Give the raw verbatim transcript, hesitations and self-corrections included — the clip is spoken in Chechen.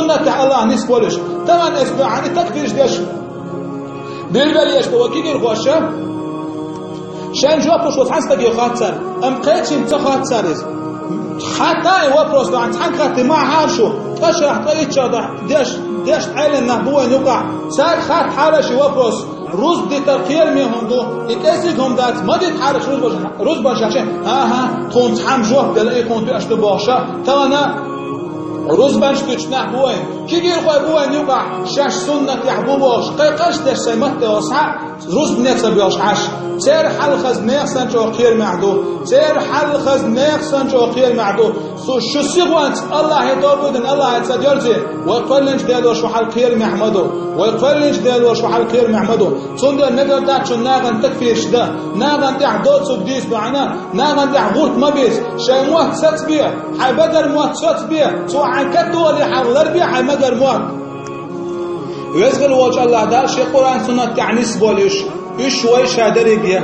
суннатехь Аллахьа нисболуш. Тахана эс бахьана такфирш деш, билбеллеш бу вай кегийрхоша. Шайн жоп луш ву цхьана стаге хаттар, амма кхечуьнга ца хаттар иза. Хатта и вопрос дан цхьаьнга хатта ма хьара шу, ткъа шарахь, ткъа итт шарахь деш, деш Ӏелам нах бу вайн юкъахь. Цаьрга хатта хьара ши вопрос. Рузба дитар кхераме хӀума ду, и кӀезиг хӀума дац, ма дита хьара шу рузбанаш, рузбанаш. ХӀан-хӀа, тхуна цхьамма жоп делла, и тхуна тоьаш ду бохуша. Тахана рузбанаш дуьтучу нах бу вайн, кегийрхой бу вайн юкъахь, шаьш суннатехь бу бохуш, кхайкхаш деш сайн матте схьа, рузбане ца боьлхуш Ӏаш. Церан хьал хаза нехан санна чӀогӀа кхерамехь ду. Церан хьал хаза нехан санна чӀогӀа кхерамехь ду. Цу шу сихонца Аллахье тобу дина, Аллахье ца доьрзе, вай кхоьллинчу Делора шу хьал кхерамехь ма ду. Вай кхоьллинчу Делора шу хьал кхерамехь ма ду. Цундела мегар дац шуна нахана такфирш дан, нахана тӀехь доцург дийца бахьана, нахана тӀехь гӀурт ма бийца. Шайн мотт сацбе, хьайн багара мотт сацбе, цо хьайн катдоле хьан ларбе хьайн багара мотт. Веза волчу Аллахь Дала шен Къуръан-суннат тӀехь нисболуш, уьш вай ша дерриге.